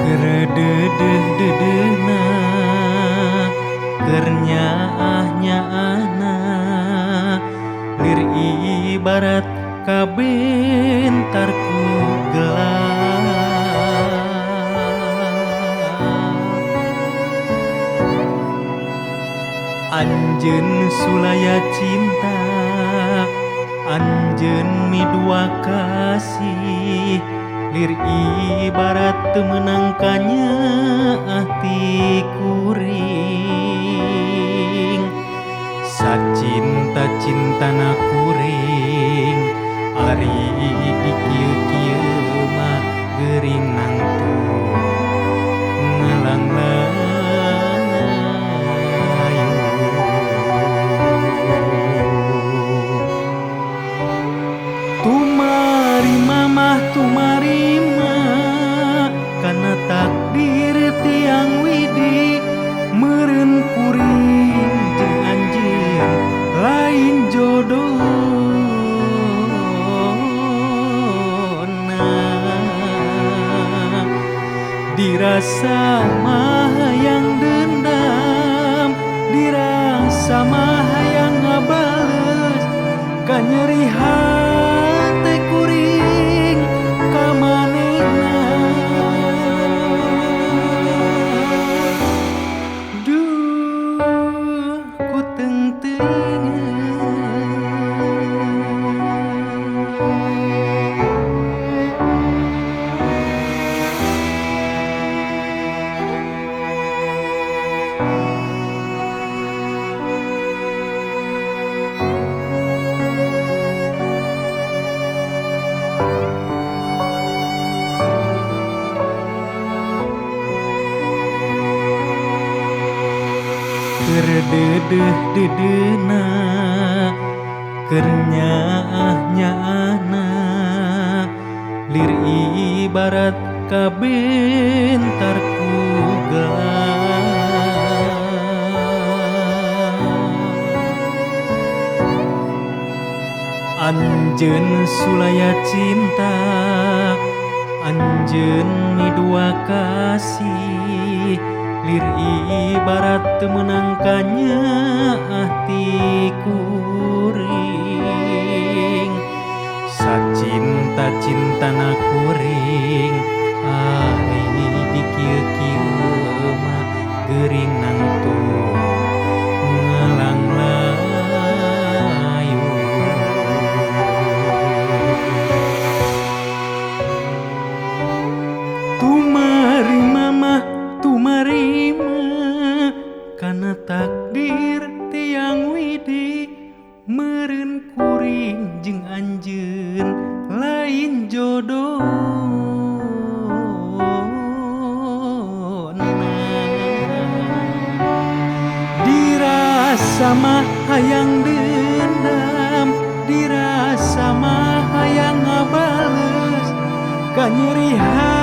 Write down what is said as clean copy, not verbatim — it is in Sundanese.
Keur deudeuh-deudeuhna, keur nyaah-nyaahna, lir ibarat kabentar ku gelap. Anjeun sulaya cinta, anjeun midua kasih, lir ibarat teu meunang kanyaah ti kuring. Sacinta-cintana kuring, ari di kieu-kieu mah geuring nangtung ngalang layu. Tumarima mah tumarima kana takdir tiang widi, meureun kuring jeung anjeun lain jodohna. Dirasa mah hayang dendam, dirasa mah hayang ngabales, kanyeri hate kuring ka manehna. Duh ku teung-teuingeun. Keur deudeuh-deudeuhna, keur nyaah-nyaahna, lir ibarat kabentar ku gelap. Anjeun sulaya cinta, anjeun midua kasih, lir ibarat teu meunang kanyaah ti kuring. Sacinta-cintana kuring, ari di kieu-kieu mah geuring nangtung ngalang layu. Tumarima mah tumarima kana takdir tiang widi, meureun kuring jeung anjeun lain jodohna. Dirasa mah hayang dendam, dirasa mah hayang ngabales, kanyeri hate